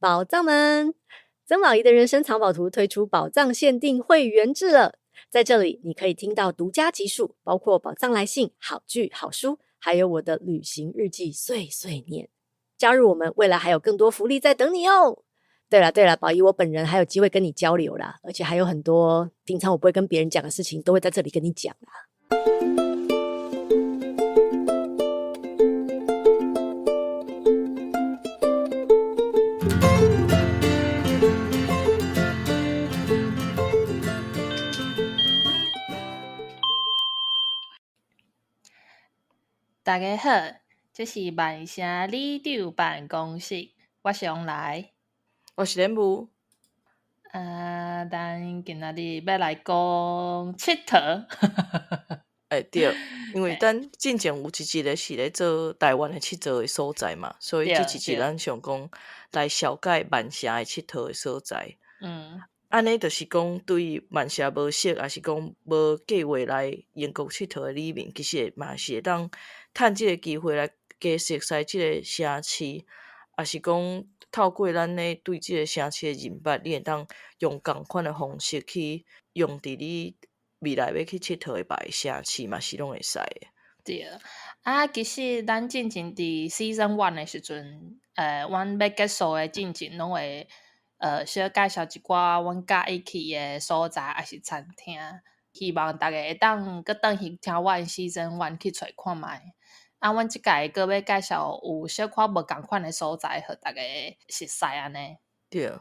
寶藏們，曾寶儀的人生藏寶圖推出寶藏限定會員制了。在這裡，你可以聽到獨家集數，包括寶藏來信、好劇、好書，還有我的旅行日記碎碎念。加入我們，未來還有更多福利在等你哦。對了對了，寶儀我本人還有機會跟你交流啦，而且還有很多平常我不會跟別人講的事情，都會在這裡跟你講啦。大家好，這是曼城里長辦公室，我是王來，我是蓮霧。啊，咱今仔日欲來講𨑨迌。欸，對，因為咱進前有一集咧是咧做台灣的𨑨迌的所在嘛，所以這一集咱想講來紹介曼城的𨑨迌的所在。按呢就是講對曼城無熟，抑是講無計劃來英國𨑨迌的里民，其實嘛是會當趁這個機會來加熟悉這個城市，抑是講透過咱咧對這個城市的認捌，你會當用仝款的方式去用佇你未來欲去𨑨迌的別个城市嘛是攏會使的。對，啊，其實咱進前佇 Season One 的時陣，阮欲結束的進前，攏會小介紹一寡阮佮意去的所在，抑是餐廳，希望逐家會當閣轉去聽阮 Season One 去揣看覓。啊，阮這擺閣欲介紹有小可無仝款的所在，予逐家熟似按呢。對，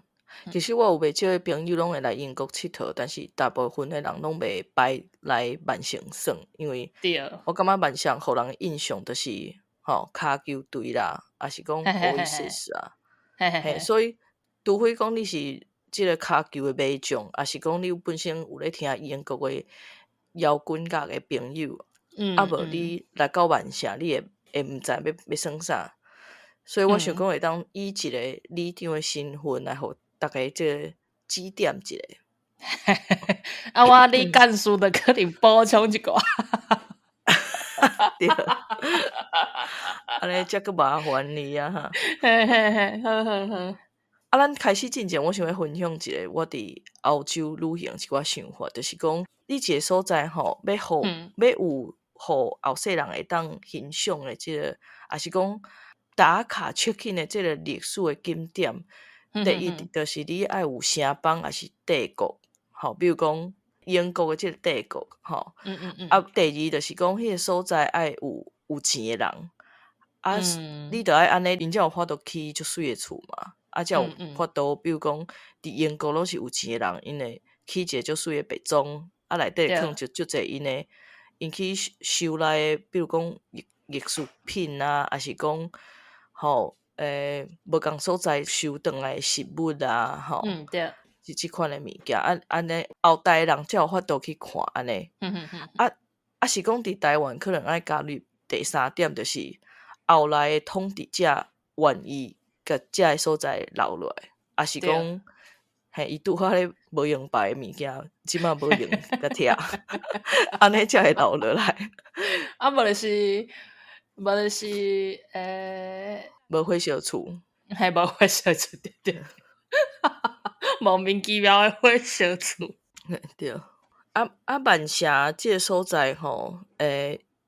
其實我有袂少的朋友攏會來英國𨑨迌，但是大部分的人攏袂排來曼城耍，因為我感覺曼城予人的印象就是吼跤球隊啦，抑是講 Oasis 啊，嘿，所以除非講你是這個跤球的迷眾，抑是講你本身有咧聽英國的搖滾樂的朋友，啊無你來到曼城，你會毋知欲耍啥。所以我想講會當以一個里長的身份來予逐家這個指點一下。啊，我李幹事就可能補充一寡。對，按呢才閣麻煩你啊哈。嘿嘿嘿，好好好。啊，咱開始進前，我想欲分享一個我佇歐洲旅行一寡想法，就是講你一個所在吼，欲予欲有予後世人會當欣賞的這個，抑是講打卡 check in 的這個歷史的景點，第一就是你愛有城邦抑是帝國，吼，比如講英國的這個帝國，吼。啊，第二就是講彼個所在愛有錢的人，啊，你著愛按呢，𪜶才有法度起足媠的厝嘛。啊，才有法度，比如講，佇英國攏是有錢的人，𪜶會起一个足媠的別莊，啊，內底囥足足濟𪜶的，𪜶去收來的，比如講藝術品啊，抑是講吼，無仝所在收轉來的實物啊，吼，這這款的物件，啊，按呢後代的人才有法度去看按呢。啊，抑是講佇台灣可能愛加入第三點，就是後來的統治者願意共這个所在留落來，抑是講，嘿，伊拄好咧無用別个物件，這馬無閒共拆，按呢才會留落來。啊，無就是，無火燒厝。嘿，無火燒厝，對對。莫名其妙的火燒厝。對。啊啊，曼城這个所在吼，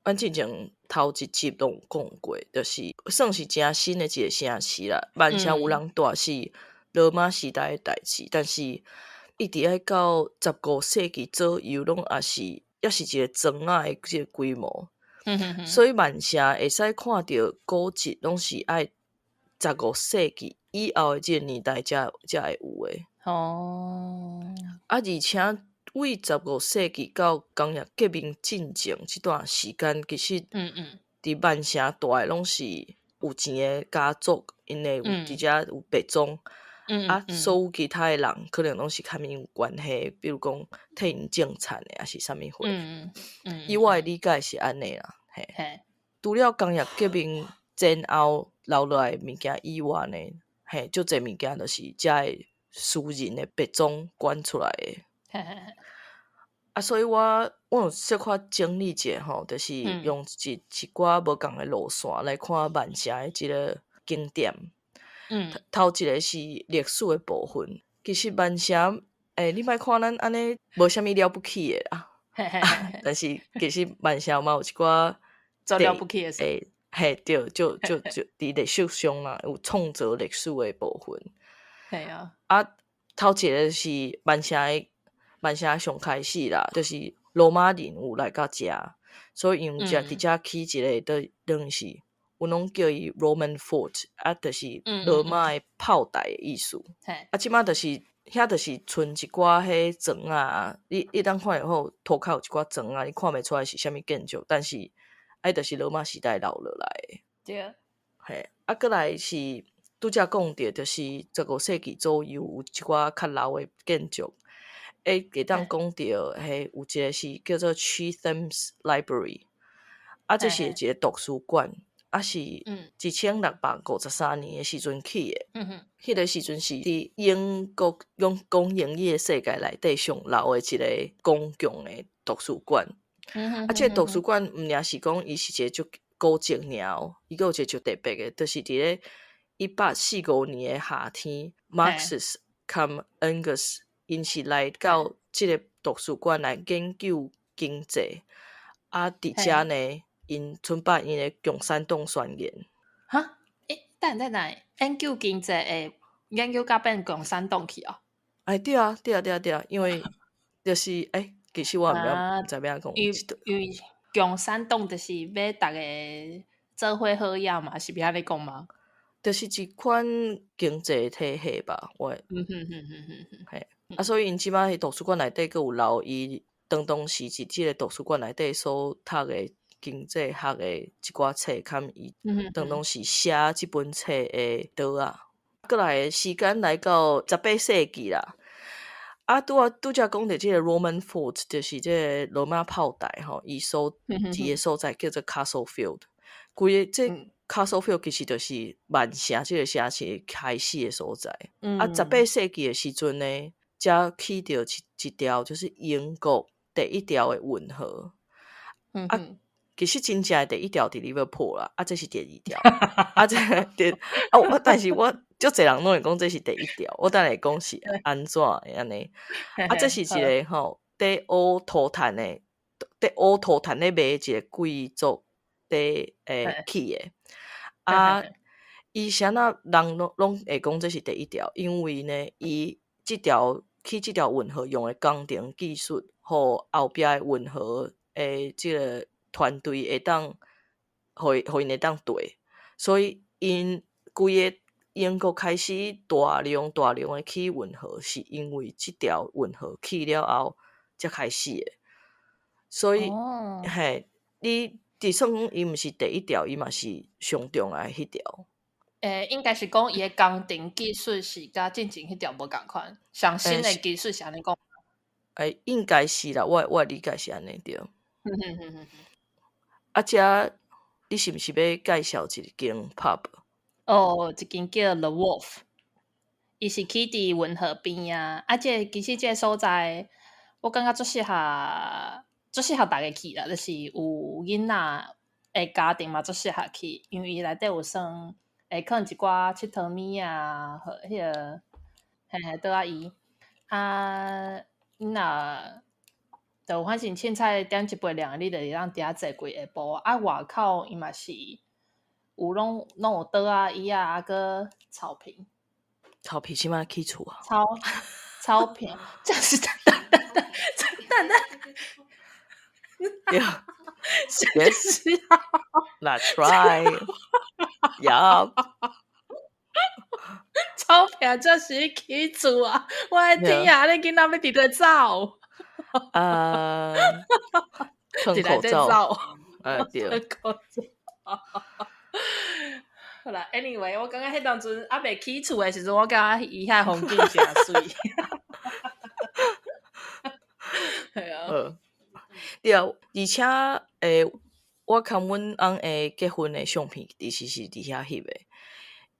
阮進前頭一集攏有講過，就是算是誠新的一個城市啦。曼城有人住是羅馬時代的代誌，但是一直愛到15世紀左右，攏猶是一個莊仔的這個規模。所以曼城會使看著古蹟，攏是愛15世紀以後的這個年代才會有的。啊，而且為15世紀到工業革命進前這段時間，其實佇曼城住的攏是有錢的家族，𪜶會有佇遮有別莊。啊，所有其他的人可能攏是較𪜶有關係，比如講替𪜶種田的，抑是啥物貨。以我的理解是按呢啦，嘿。除了工業革命前後留落來的物件以外呢，嘿，足濟物件就是遮的私人的別莊管出來的。啊，所以我有小可整理一下吼，就是用一寡無仝的路線來看曼城的這个景點。頭一个是歷史的部分，其實曼城，你莫看咱按呢無啥物了不起的啦，但是其實曼城嘛有一寡足了不起的事。嘿，對，就就就佇歷史上啦，有創造歷史的部分。嘿啊。啊，頭一个是曼城上開始啦，就是羅馬人有來到遮，所以𪜶有遮佇遮起一个，就等於是，阮攏叫伊 Roman Fort，啊，就是羅馬的炮台的意思。啊，這擺就是遐，就是賰一寡彼磚仔，你當看會好，塗跤有一寡磚仔，你看袂出來是啥物建築，但是彼就是羅馬時代留落來的。嘿，啊，閣來是拄才講著，就是15世紀左右有一寡較老的建築，會當講著，彼有一個是叫做 Chetham's Library，啊，這是一個圖書館，啊是1653年的時陣起的。彼个時陣是佇英國用講英語的世界內底上老的一個公共的圖書館。啊，這個圖書館毋爾是講伊是一個足古蹟爾哦，伊閣有一個足特別的，就是佇咧1845年的夏天，Marx 佮 Engels 𪜶是來到這個圖書館來研究經濟。啊，佇遮呢，𪜶出版𪜶的共產黨宣言。哈？等等等，研究經濟會研究甲變共產黨去哦？哎，對啊，對啊，對啊，對啊，因為就是其實我毋知欲按怎講。因為共產黨就是欲逐家做伙好額嘛，是欲按呢講嗎？就是一款經濟體系吧，我嘿，啊，所以𪜶這擺佇圖書館內底閣有留伊當當時佇這个圖書館內底所讀的經濟學的一寡冊，含伊當當時寫這本冊的桌仔。閣來時間來到18世紀啦，啊，拄才講著這个 Roman Fort，就是這个羅馬炮台吼，伊所佇的所在叫做 Castlefield。規个這 Castlefield 其實就是曼城這个城市開始的所在。啊，18世紀的時陣呢，才起著一條就是英國第一條的運河。啊，其實真正的第一條佇 Liverpool 啦，啊，這是第二條。啊，這個啊，我但是我足濟人攏會講這是第一條，我等下會講是按怎會按呢。啊，這是一個吼，佇挖塗炭的，佇挖塗炭咧賣一個貴族佇起的。啊，伊啥那人攏會講這是第一條，因為呢，伊這條起這條運河用的工程技術，予後壁的運河的這個團隊會當，予𪜶會當綴，所以𪜶規个英國開始大量大量的起運河，是因為這條運河起了後才開始的。所以，嘿，你就算講伊毋是第一條，伊嘛是上重要的彼條。應該是講伊的工程技術是佮進前彼條無仝款，上新的技術是按呢講。應該是啦，我的理解是按呢對。啊，遮你是毋是欲介紹一間 pub？哦，一間叫 The Wharf，伊是起佇運河邊啊。啊，這個其實這个所在，我感覺足適合，足適合逐家去啦。就是有囡仔的家庭嘛，足適合去，因為伊內底有耍，會囥一寡𨑨迌物啊，和彼个嘿嘿桌仔椅。啊，你若就反正凊彩點一杯涼，你就會當佇遐坐規下晡。啊，外口伊嘛是有攏有桌仔椅仔，啊，閣草坪。草皮這擺起厝啊？草坪，這是等等等等等等。 Yeah. Yes. That's right. Yeah. 草坪這是起厝啊！我的天啊！你囡仔欲佇佗走？啊，囥口罩。對。口罩。好啦，Anyway，我感覺彼當陣猶未起厝的時陣，我感覺伊遐風景誠媠。係啊。對啊，而且我共阮翁的結婚的相片，其實是佇遐翕的，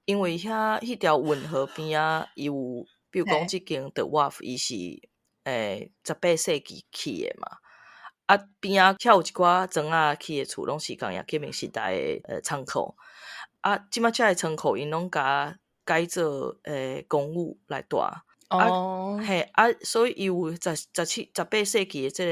因為遐彼條運河邊仔，伊有，比如講這間 The Wharf，伊是18世紀起的嘛，啊邊仔遐有一寡磚仔起的厝，攏是工業革命時代的倉庫，啊，這擺這个倉庫𪜶攏共改做公寓來住。哦。啊，嘿，啊，所以伊有17、18世紀的這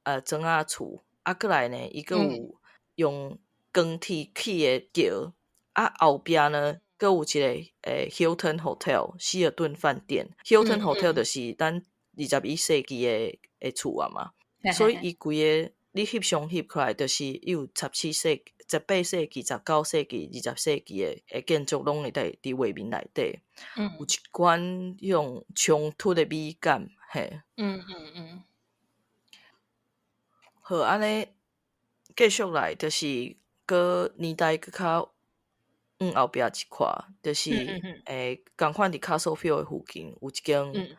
个磚仔厝，啊，閣來呢，伊閣有用鋼鐵起的橋，啊，後壁呢，閣有一个Hilton Hotel 希爾頓飯店，Hilton Hotel 就是咱21世紀的厝啊嘛，所以伊規个你翕相翕起來，就是伊有17世、18世紀、19世紀、20世紀的建築攏會佇畫面內底，有一款彼種衝突的美感，嘿。好，按呢繼續來，就是閣年代閣較往後壁一塊，就是仝款佇 Castlefield 的附近有一間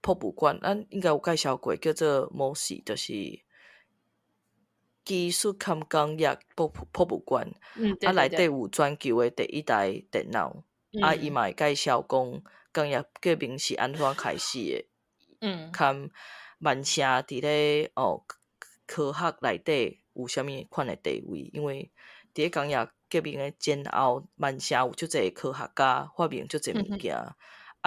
博物館，咱應該有介紹過，叫做 MOSI，就是技術兼工業博物館。啊，內底有全球的第一台電腦，啊，伊嘛會介紹講工業革命是按怎開始的，兼曼城佇咧科學內底有啥物款的地位，因為佇咧工業革命的前後，曼城有足濟科學家發明足濟物件，啊，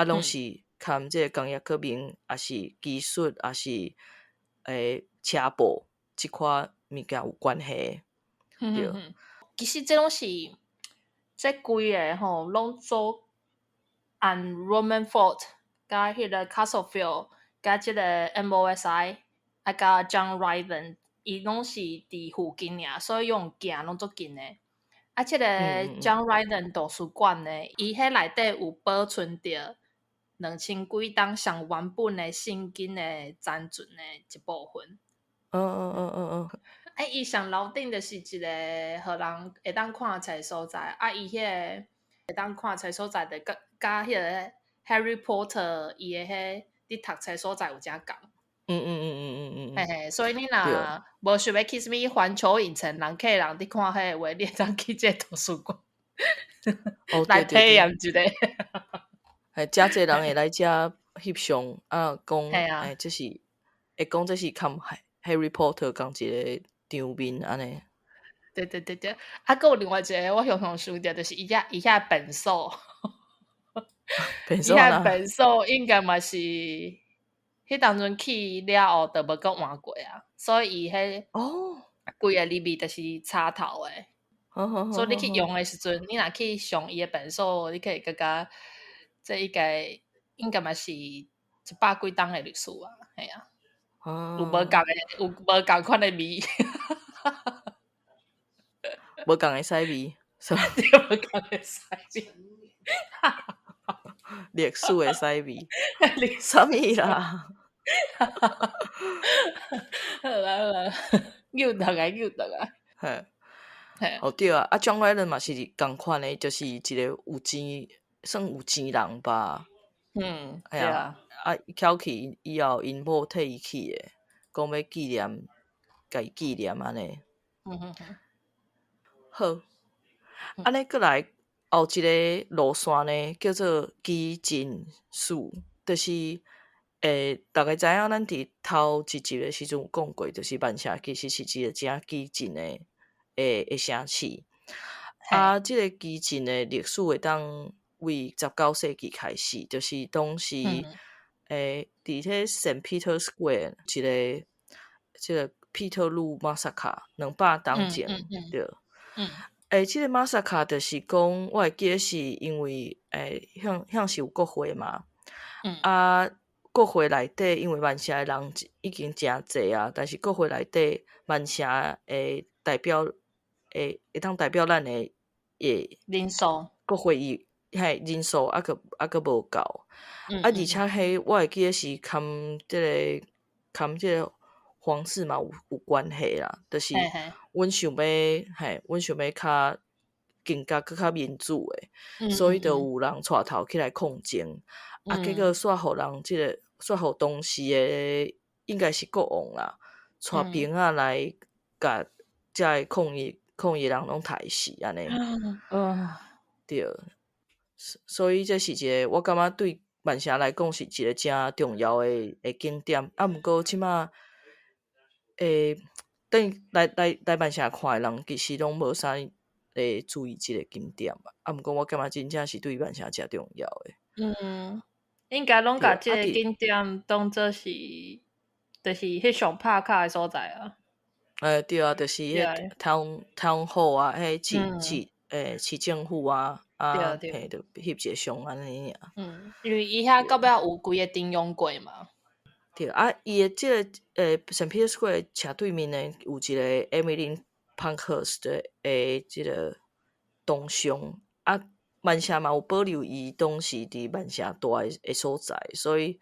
攏是含這个工業革命，抑是技術，抑是車步這款物件有關係。對。其實這攏是這幾个吼，攏做按 Roman Fort 佮彼个 Castlefield 佮這个 MOSI 啊，佮 John Ryland，伊攏是佇附近爾，所以用行攏足近的。啊，這个 John Ryland 圖書館呢，伊彼內底有保存著2000幾冬上原本的聖經的殘存的一部分。啊，伊上樓頂就是一个予人會當看冊所在，啊，伊彼个會當看冊所在，就佮彼个 Harry Potter 伊的彼佇讀冊所在有誠仝。嘿嘿，所以你若無想欲去啥物環球影城，人客人佇看彼个話，你會當去這个圖書館來體驗一下。嘿，誠濟人會來遮翕相，啊，講，欸，這是會講這是含 Harry Potter 仝一个場面按呢。對對對對，啊，閣有另外一个我常常想著，就是伊遐便所，伊遐便所應該嘛是彼當陣去了後，就無閣換過啊，所以伊彼規个入去就是插頭的，所以你去用的時陣，你若去上伊的便所，你可以感覺這應該嘛是100幾冬的歷史啊，嘿啊，有無仝的，有無仝款的味。無仝的屎味，對，無仝的屎味，歷史的屎味，啥物啦？好啦好啦，扭轉來扭轉來。嘿，嘿。哦對啊，啊 John Ryland 嘛是仝款的，就是一个有錢，算有錢人吧。對啊。啊，伊起以後，𪜶某替伊起的，講欲紀念，共伊紀念按呢。好，按呢閣來後一个路線呢，叫做基進寺，就是逐家知影，咱佇頭一集的時陣有講過，就是曼城其實是一個誠激進的城市。啊，這个激進的歷史會當為19世紀開始，就是當時佇彼 Saint Peter Square 一个這个 Peterloo Massacre 200冬前，對。這个 massacre 就是講，我會記得是因為向是有國會嘛，啊，國會內底因為曼城的人已經誠濟啊，但是國會內底曼城的代表，會當代表咱的人數，國會議嘿人數猶閣無夠，啊，而且彼我會記得是含這个皇室嘛有關係啦，就是阮想欲嘿，阮想欲較更加閣較民主的，所以就有人帶頭起來抗爭，啊，結果煞予人這个煞予當時的應該是國王啦，帶兵仔來共遮个抗議人攏刣死按呢。對，所以這是一個我感覺對曼城來講是一個誠重要的景點，啊，毋過這馬等於來曼城看的人，其實攏無啥咧注意這个景點嘛。啊，毋過我感覺真正是對曼城誠重要的。嗯，應該攏共這个景點當做是，就是翕相拍卡的所在啊。欸，對啊，就是彼 town hall 啊，彼市政府啊，啊，嘿，就翕一个相按呢爾。嗯，因為伊遐到尾有規个燈籠過嘛。對啊，伊的這個St. Peter's Square 斜對面呢，有一个 Emmeline Pankhurst 的這个銅像啊，曼城嘛有保留伊當時佇曼城住的所在，所以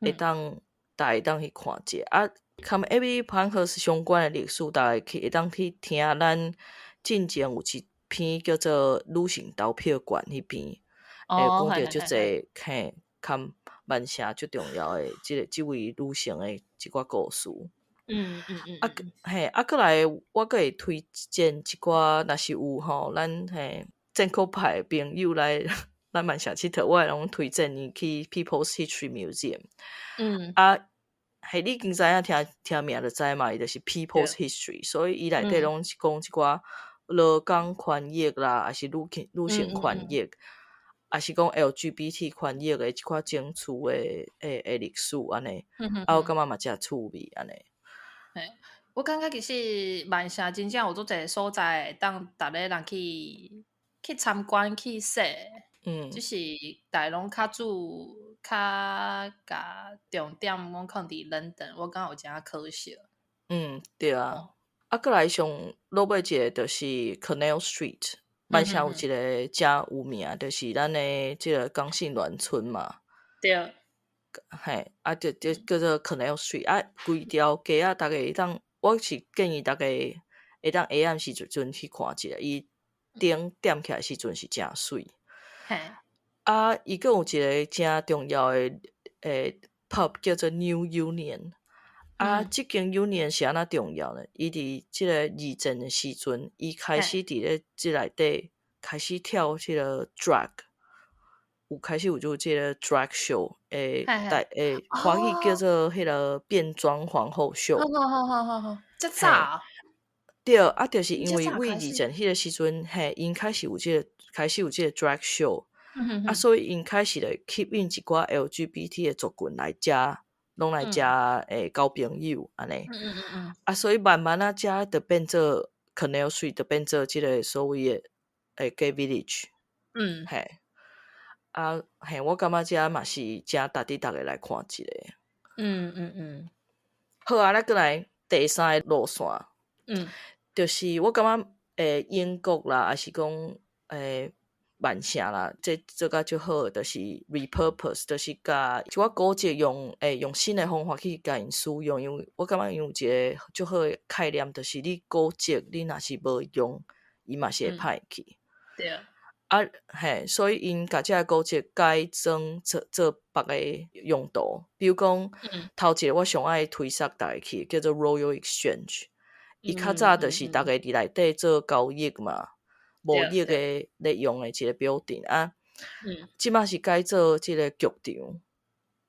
會當逐家會當去看者。啊，佮 Emmeline Pankhurst 相關的歷史，逐家去會當去聽咱進前有一篇叫做《女性投票權》彼篇，會講著足濟嘿，佮曼城最重要的這位女性的一寡故事。啊，嘿，啊，閣來我閣會推薦一寡，若是有吼，咱嘿正確派的朋友來咱曼城𨑨迌，我會攏推薦伊去 People's History Museum。啊，嘿，你已經知影聽聽名就知嘛，伊就是 People's History，所以伊內底攏是講一寡勞工權益啦，抑是女性權益，抑是講 LGBT 權益的一寡爭取的歷史按呢。啊，我感覺嘛誠趣味按呢。嘿，我感覺其實曼城真正有足濟所在會當逐个人去參觀去踅。只是逐家攏較注較共重點攏放佇倫敦，我感覺有一點可惜。嗯，對啊。啊，閣來上落尾一个就是 Canal Street，曼城有一个誠有名，就是咱的這个同性戀村嘛。對。嘿，啊，就叫做 Canal Street，啊，規條街仔，逐家會當，我是建議逐家會當下暗時陣去看一下，伊燈點起來時陣是誠媠。啊，伊閣有一个誠重要的pub 叫做 New Union。啊，這間 Union 是按怎重要呢？伊佇這个二戰的時陣，伊開始佇咧這內底開始跳這个 drag，有開始有做這个 drag show，台華語叫做彼个變裝皇后秀。好好好好好，遮早。對，啊，就是因為佇二戰彼个時陣，嘿，𪜶開始有這个 drag show，啊，所以𪜶開始咧吸引一寡 LGBT 的族群來遮，攏來遮交朋友按呢。啊，所以慢慢仔遮就變做 Canal Street，就變做這个所謂的gay village。嘿。啊，嘿，我感覺遮嘛是誠值得逐家來看一下。好啊，咱閣來第三个路線。就是我感覺英國啦，抑是講曼城啦，這做甲足好的，就是 repurpose，就是共一寡古蹟用新的方法去共𪜶使用。因為我感覺𪜶有一个足好的概念，就是你古蹟你若是無用，伊嘛是會歹去。啊，嘿，所以𪜶共這个古蹟改裝做做別个用途，比如講，頭一个我上愛推捒逐家去，叫做 Royal Exchange。伊較早就是逐家佇內底做交易嘛，貿易的咧用的一个 building 啊。這擺是改做這个劇場，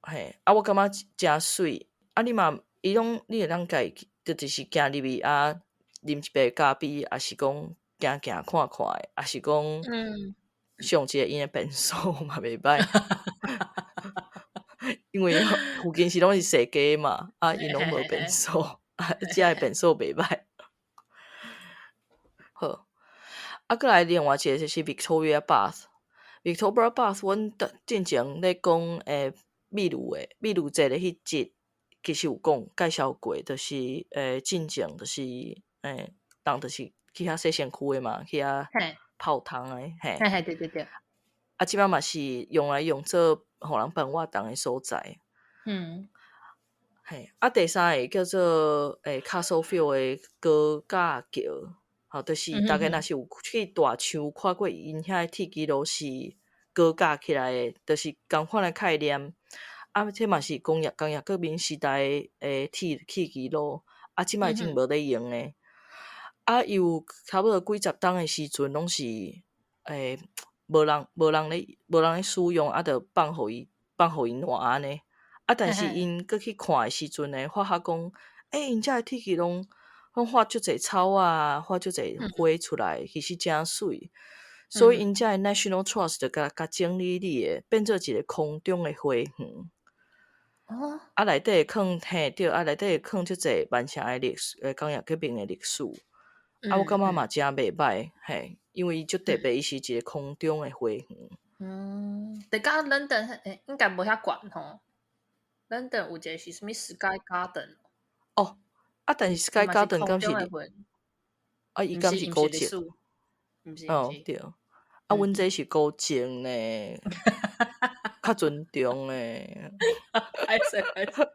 嘿，啊，我感覺誠媠。啊，你嘛，伊攏你會當家己就是行入去啊，啉一杯咖啡，抑是講行行看看的，抑是講上一个𪜶的便所嘛袂歹。因為附近是攏是踅街嘛，啊，𪜶攏無便所，啊，遮的便所袂歹。好，啊，閣來另外一个就是 Victoria Bath。Victoria Bath，阮進前咧講秘魯節的彼集，其實有講介紹過，就是進前就是人就是去遐洗身軀的嘛，去遐泡湯的，嘿。嘿嘿，對對對。啊，這擺嘛是用來用做予人辦活動的所在。嘿，啊，第三个叫做Castlefield 的高架橋，吼，就是逐家若是有去大樹看過，𪜶遐的鐵支路是高架起來的，就是仝款的概念。啊，這嘛是工業革命時代的鐵支路，啊，這擺已經無咧用的。啊，伊有差不多幾十冬的時陣，攏是無人咧使用，啊，就放予伊爛按呢。啊，但是𪜶閣去看的時陣呢，發覺講，𪜶遮的鐵支攏講畫足濟草啊，畫足濟花出來，其實誠媠。所以𪜶遮的 National Trust 就共共整理理的，變做一个空中的花園。啊，內底會囥嘿對，啊內底會囥足濟曼城的歷史，工業革命的歷史。啊，我感覺嘛誠袂䆀，嘿，因為伊足特別，伊是一个空中的花園。嗯，佇甲倫敦欸，應該無遐懸吼。倫敦有一個是啥物 Sky Garden？哦，啊，但是 Sky Garden 敢是？啊，伊敢是古蹟？毋是，哦，對。啊，阮這是古蹟呢，較尊重呢。歹勢歹勢。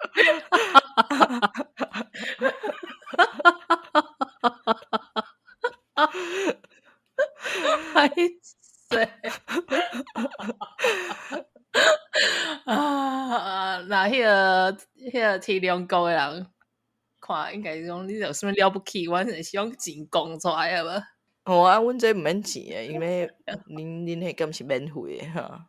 歹勢。啊，那彼個天龍國的人看，應該講你有啥物了不起？阮是用錢講出來的無？哦啊，阮這毋免錢的，因為恁恁彼敢是免費的哈？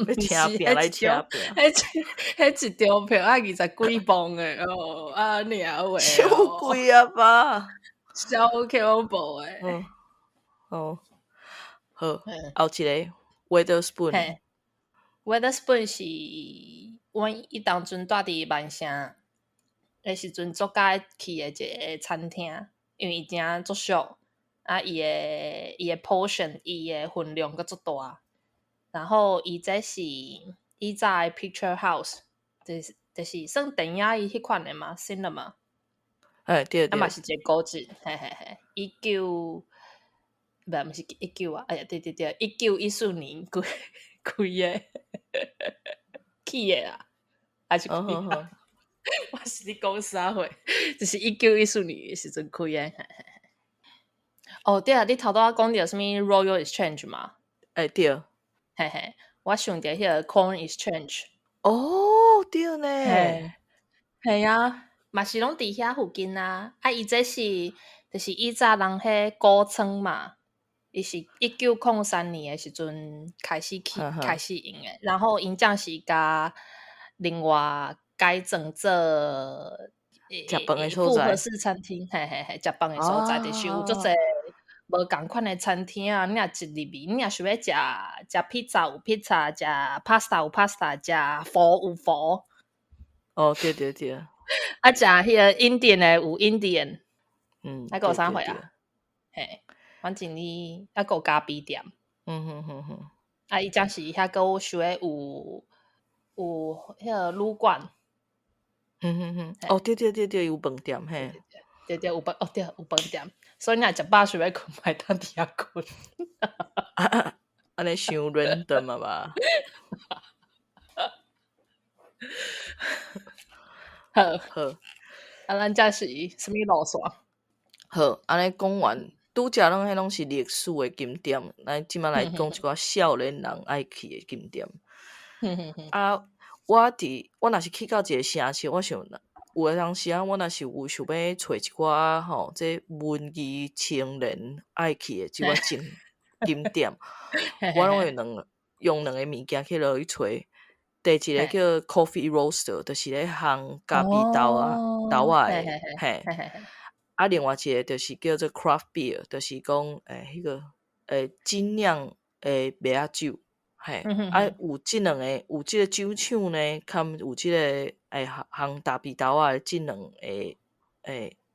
欲車拼來車拼，彼一張票愛20幾磅的哦，啊爾話，傷貴啊吧？超恐怖的。嗯，哦，好，後一个 Wetherspoon。 Wetherspoon 是阮伊當陣住佇曼城的時陣，足佮意去的一个餐廳，因為伊誠足俗。啊！伊的 portion，伊的份量閣足大。然後伊這是以早的 Picture House，就是算電影伊彼款的嘛，cinema。欸對對。啊嘛是一個古蹟，嘿嘿嘿，一九，毋毋是一九啊，哎呀對對對，1914年開開的，起的啦，還是開的？我是咧講啥貨？就是1914年的時陣開的。哦，對啊，你頭拄仔講著啥物 Royal Exchange 嘛？欸對。嘿嘿，我想著彼个 Corn Exchange。哦，對呢。嘿啊，嘛是攏佇遐附近啊。啊，伊這是就是以早人彼穀倉嘛，伊是1903年的時陣開始起開始用的，然後𪜶才是共另外改裝做食飯的所在，複合式餐廳，嘿嘿嘿，食飯的所在，就是有足濟無仝款的餐廳啊。你若一入去，你若想欲食食披薩有披薩，食 pasta 有 pasta，食 pho 有 pho。哦，對對對。啊，食彼个 Indian 的有 Indian，還閣有啥貨啊？嘿，反正你還閣有咖啡店。啊，伊才是遐閣有想欲有彼个旅館。哦，對對對對，有飯店嘿。對對，有飯哦，對，有飯店。所以你若食飽想欲睏，嘛會當佇遐睏。按呢傷 random 啊吧？好，好。啊，咱這是啥物路線？好，按呢講完，拄才攏彼攏是歷史的景點，咱這擺來講一寡少年人愛去的景點。啊，我若是去到一个城市，我想有的當時啊，我若是有想欲揣一寡吼，這文藝青年愛去的這寡景景點，我攏會用兩个物件去落去揣。第一个叫 Coffee Roaster，就是咧烘咖啡豆啊豆仔的，嘿。啊，另外一个就是叫做 Craft Beer，就是講彼个精釀的麥仔酒，嘿。啊，有這兩个，有這个酒廠呢，兼有這个烘咖啡豆仔的這兩个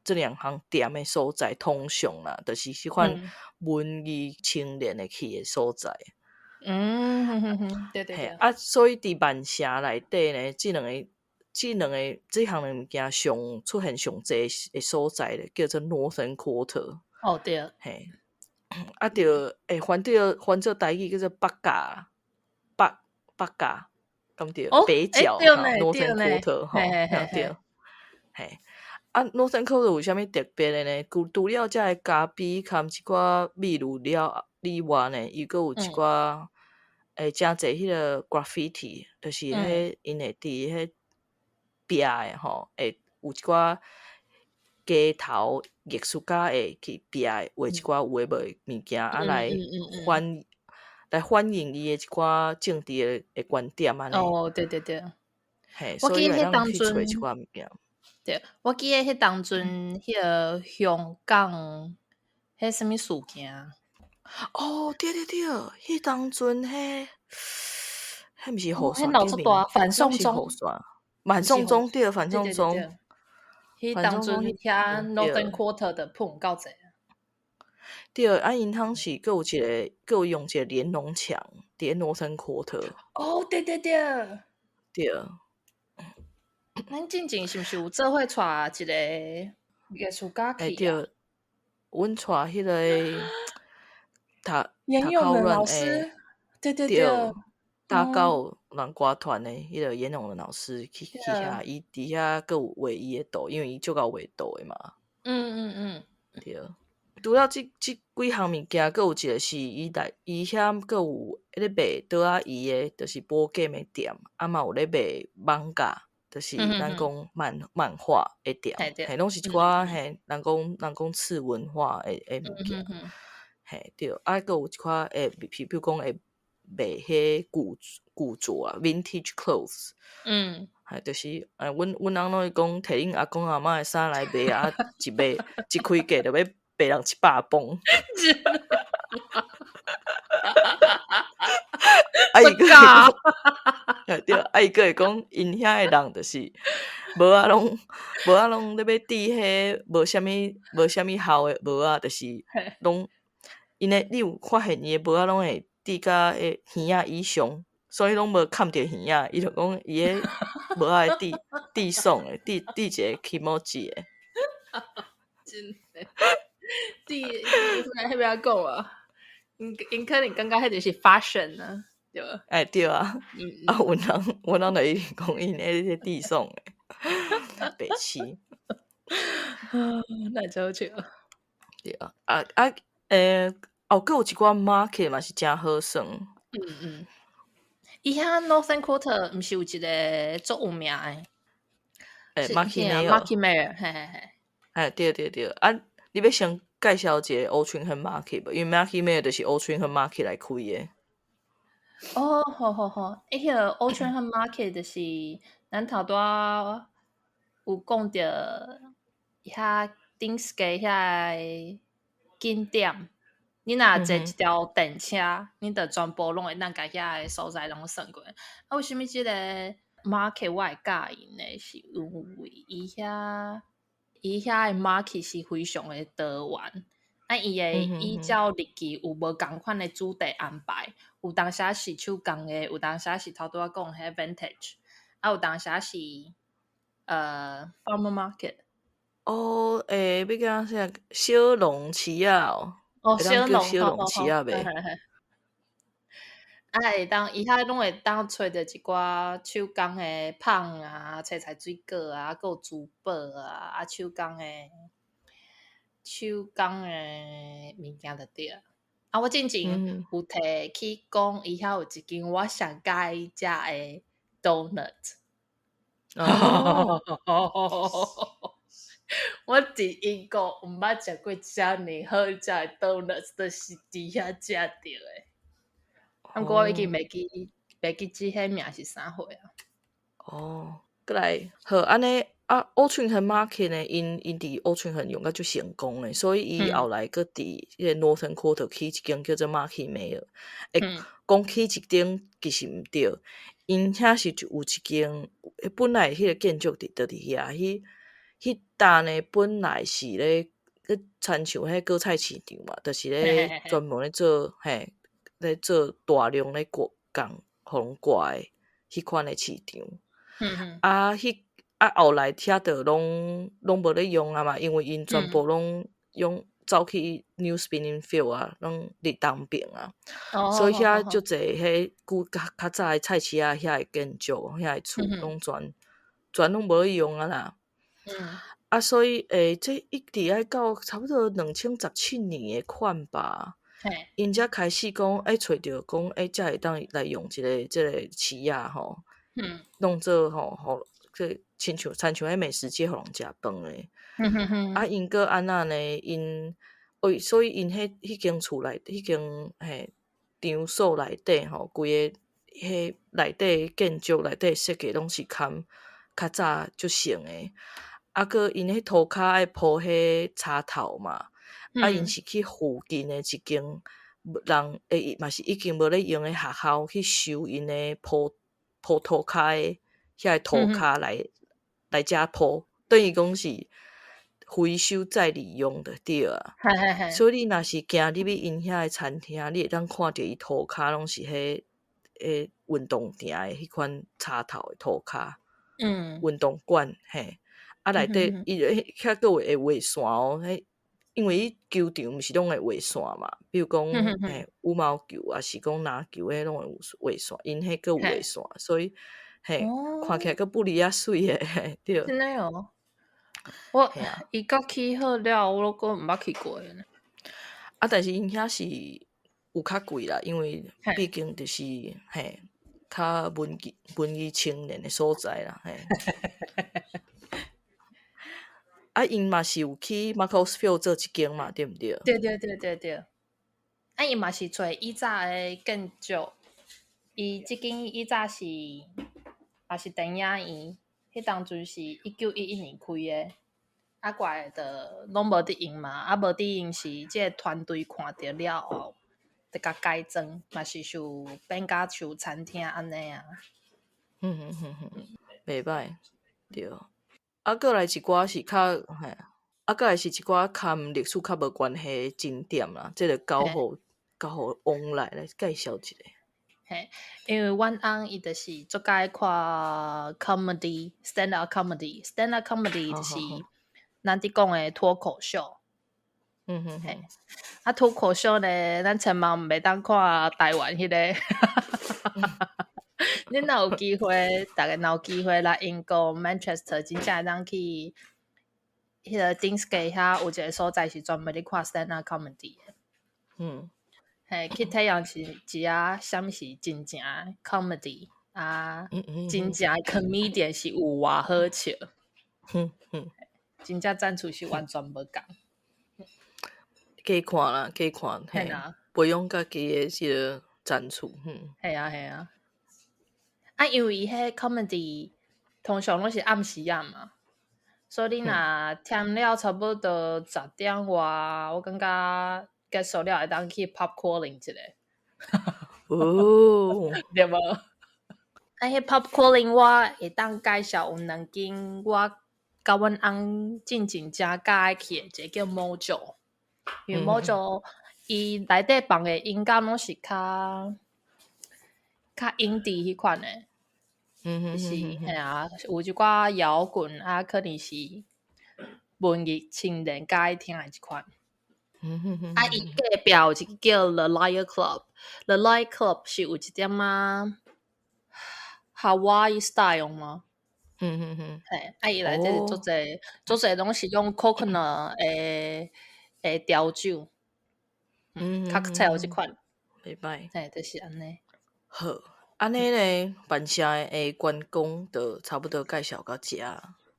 這兩項店的所在，通常啦，就是彼款文藝青年會去的所在。對對對。啊，所以佇曼城內底呢，這兩个這項物件上出現上濟的所在咧，叫做 Northern Quarter。哦，對。嘿，啊，著翻做台語叫做北角，北角，敢對？北角，Northern Quarter 吼，對。嘿，啊，Northern Quarter 有啥物特別的呢？除了遮个咖啡含一寡秘魯了以外呢，伊閣有一寡誠濟彼个 graffiti，就是彼𪜶會佇彼壁的吼，會有一寡街頭藝術家會去壁畫一寡有的無的物件，啊來反映伊的一寡政治的觀點按呢。哦，對對對。嘿，我所以記得彼當會當去揣陣一寡物件。對，我記得彼當陣，彼个香港彼啥物事件？哦，對對對，彼當陣彼，彼毋是雨傘彼鬧足大，反送中，反送中對，反送中。彼當陣遐 Northern Quarter 的噴夠濟。對，啊，𪜶通是閣有一個，閣有用一個連儂牆佇 Northern Quarter。哦，對對對。對。咱進前是毋是有做伙帶一個藝術家去啊？欸，對，阮帶彼个讀嚴永仁老師，對對對，大教人歌團的彼个嚴永仁老師去遐，伊佇遐閣有畫伊的圖，因為伊足𠢕畫圖的嘛。對。除了這幾項物件，閣有一個是伊來伊遐閣有咧賣桌仔椅的，就是 board game 的店，啊嘛有咧賣 manga，就是咱講漫畫的店，嘿，攏是一寡嘿，人講次文化的物件，嘿對，啊閣有一寡會，比如講會賣彼古着啊，vintage clothes，嘿，就是阮翁攏會講，提恁阿公阿嬤的衫來賣啊，一賣一開價就欲賣人100磅。啊伊閣會講，對，啊伊閣會講，𪜶遐的人就是帽仔攏帽仔攏咧欲戴彼無啥物效的帽仔，就是攏𪜶的你有發現伊的帽仔攏會戴甲彼耳仔以上，所以攏無崁著耳仔。伊就講伊的帽仔會戴戴爽的，戴戴一个気持ち的。真的，戴彼欲講啊，𪜶可能感覺彼就是 fashion 啊，對無？欸，對啊，啊，阮翁就一直講𪜶彼個戴爽的，白痴。那真好笑。對啊，啊啊，欸，哦，閣有一寡 market 嘛是誠好耍。嗯，伊遐 Northern Quarter 毋是有一个足有名的？欸，Market Mayor，Market Mayor，嘿嘿嘿。欸，對對對，啊，你欲先介紹一个 Altrincham Market 無？因為 Market Mayor 就是 Altrincham Market 來開的。哦，好好好，欸，彼个 Altrincham Market 就是咱頭拄仔有講著遐頂街遐个景點，你若坐一條電車，你就全部攏會當共遐个所在攏算過。啊，為啥物這个 market 我會佮意呢？是因為伊遐的 market 是非常的多元，啊，伊會依照日期有無仝款的主題安排，有當時是手工的，有當時是頭拄仔講彼 vintage，啊，有當時是farmer market。哦，欸，欲講啥？小農市仔哦，哦，小農，小農市仔袂？啊，會當伊遐攏會當揣著一寡手工的麭啊、青菜水果啊，閣有珠寶啊，啊，手工的物件就對啊。啊，我進前有提起講，伊遐有一間我上佮意食的 donut。哦。我佇英國毋捌食過遮爾好食的 donut，就是佇遐食著的。毋過我已經袂記這彼名是啥貨啊。哦，閣來好按呢啊，Altrincham Market 呢，𪜶佇 Altrincham 用甲足成功的，所以伊後來閣佇彼個 Northern Quarter 起一間叫做 Market Mayor。欸，講起一間其實毋對，𪜶遐是有一間，本來彼個建築佇佗佇遐，彼搭呢本來是咧，親像彼果菜市場嘛，就是咧專門咧做嘿，咧做大量咧掛共予人掛的彼款的市場。啊，彼啊後來遐就攏無咧用啊嘛，因為𪜶全部攏用走去 New Spinningfields 啊，攏佇東爿啊，所以遐足濟彼古較較早的菜市仔遐的建築，遐的厝攏全攏無咧用啊啦。啊，所以欸，這一直愛到差不多2017年的款吧，𪜶才開始講，欸，揣著講，欸，才會當來用一个這个市仔吼，弄做吼，予這親像彼美食街予人食飯的。啊，𪜶閣按怎呢？𪜶哦，所以𪜶彼間厝內，彼間嘿場所內底吼，規个彼內底建築內底設計攏是含較早足成的。啊，閣𪜶彼塗跤愛鋪彼插頭嘛，啊，𪜶是去附近的一間人會嘛是已經無咧用的學校去收𪜶的鋪鋪塗跤的遐个塗跤來遮鋪，等於講是回收再利用就對啊。所以你若是行入去𪜶遐个餐廳，你會當看著伊塗跤攏是彼彼運動場的彼款插頭的塗跤。運動館嘿，啊內底伊遐閣有會畫線哦，彼因為伊球場毋是攏會畫線嘛，比如講嘿羽毛球，抑是講籃球，彼攏會有畫線，𪜶彼閣有畫線，所以嘿看起來閣不離仔媠的，嘿對。真的哦，我伊閣起好了，我閣毋捌去過呢。啊，但是𪜶遐是有較貴啦，因為畢竟就是嘿較文藝青年的所在啦，嘿。啊，𪜶嘛是有去 Macclesfield 做一間嘛，對毋對？對對對對對。啊，伊嘛是揣以早的建築，伊這間以早是嘛是電影院，彼當陣是1911年開的，啊，過來就攏無佇用嘛，啊，無佇用是這個團隊看著了後，就共改裝，嘛是像變甲像餐廳按呢啊。嗯嗯嗯嗯，袂歹，對。啊，閣來一寡是較嘿，啊，閣來是一寡佮歷史較無關係的景點啦，這個交予王來介紹一下。嘿，因為阮翁伊就是足佮意看 comedy，stand up comedy，stand up comedy 就是咱佇講的脫口秀。嘿，啊，脫口秀呢，咱千萬毋袂當看台灣彼个。恁若有機會，逐家若有機會來英國 Manchester，真正會當去彼个 Deansgate 遐有一個所在是專門咧看 stand up comedy 的。嘿，去體驗是一下啥物是真正 comedy 啊，真正 comedian 是有偌好笑。真正展出是完全無仝。加看啦，加看，嘿，培養家己的這个展出，嗯。係啊，係啊。啊，因為伊彼 comedy 通常攏是暗時仔嘛，所以你若忝了差不多10點外，我感覺結束了會當去 pub crawling 一下。對無？啊，彼 pub crawling 我會當介紹有兩間，我佮阮翁進前誠佮意去的，一個叫 Mojo，因為 Mojo 伊內底放的音樂攏是較較 indie 彼款的，就是嘿啊，有一寡搖滾啊，可能是文藝青年佮意聽的這款。啊，伊隔壁有一個叫 The Liar Club，The Liar Club 是有一點仔 Hawaii style 嗎？嘿，啊，伊內底是足濟足濟攏是用 coconut 的調酒，cocktail 這款。袂歹。嘿，就是按呢。好，按呢咧，曼城的觀光就差不多介紹到遮。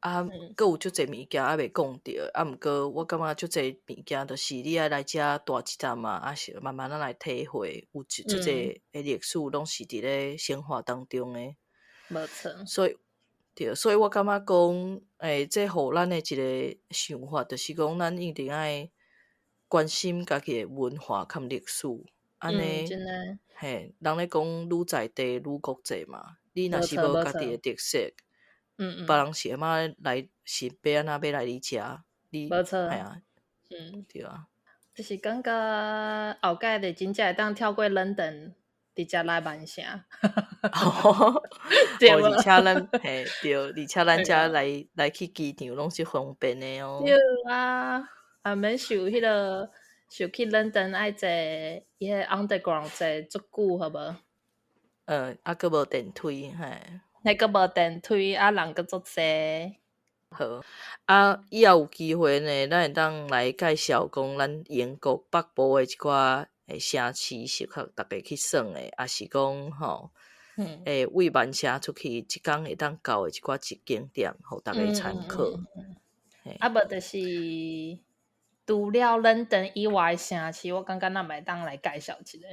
啊，閣有足濟物件猶未講著，啊，毋過我感覺足濟物件，就是你愛來遮蹛一陣啊，抑是慢慢仔來體會，有足濟的歷史攏是佇咧生活當中的。無錯。所以，對，所以我感覺講，這予咱的一個想法，就是講咱一定愛關心家己的文化佮歷史，按呢，嘿，人咧講愈在地愈國際嘛，你若是無家己的特色，別人是按怎來是欲按怎欲來你遮？你無錯，嘿啊，對啊。就是感覺後蓋就真正會當跳過倫敦，直接來曼城。對無？而且咱嘿對，而且咱遮來去機場攏是方便的哦。對啊，啊免受彼个受去倫敦愛坐彼个 underground 坐足久，好無？啊，閣無電梯，嘿。那閣無電梯，啊人閣足濟。好，啊，以後有機會呢，咱會當來介紹講咱英國北部的一寡城市適合逐家去耍的，抑是講吼，對曼城出去一工會當到的一寡景點，予逐家參考。啊，無就是除了倫敦以外的城市，我感覺咱嘛會當來介紹一下，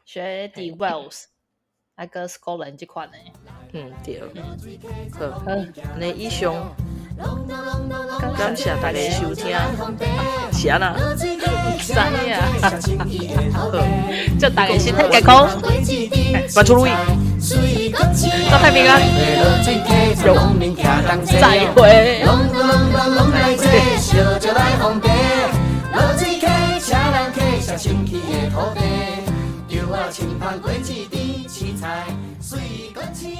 像佇 Wales 啊閣 Scotland 這款的。嗯，對。好，按呢以上。感謝大家收聽，是按怎？毋知影。好，祝大家身體健康，萬事如意，國泰民安，再會。 稻仔青芳果子甜，青菜水閣青。